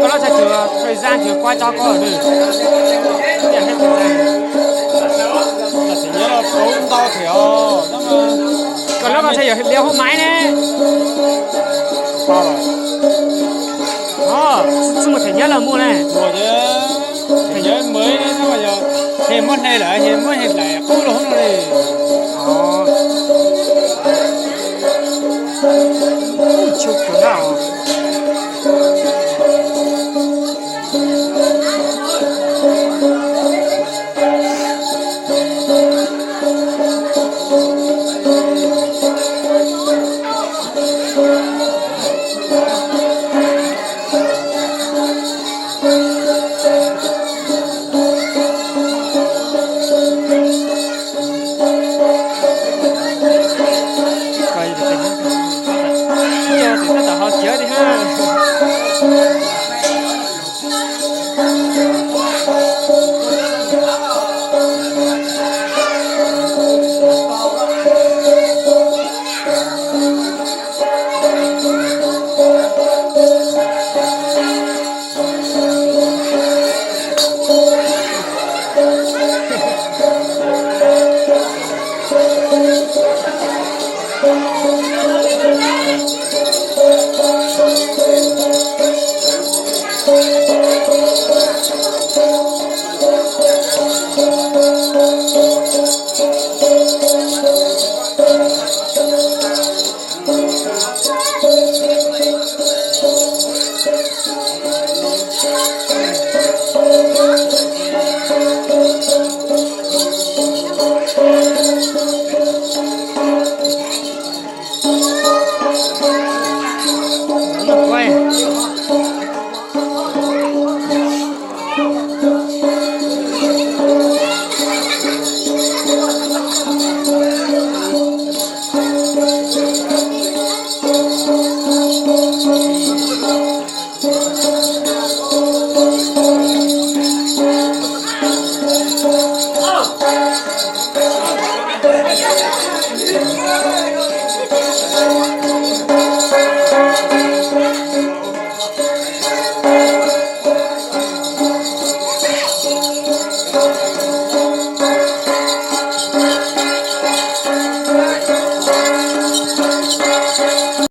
Koj lub txhais tus thời gian tus quay cho koj. Thời gian ntau thiab. Koj lub ko txhais yog liab hub maiv ne. Txij mus them nyob los mus ne. Ua ces them nyob mus ne, yog ces muab hle lawm ces muab hle daim qub rau hauv no li. Tshua kawg os.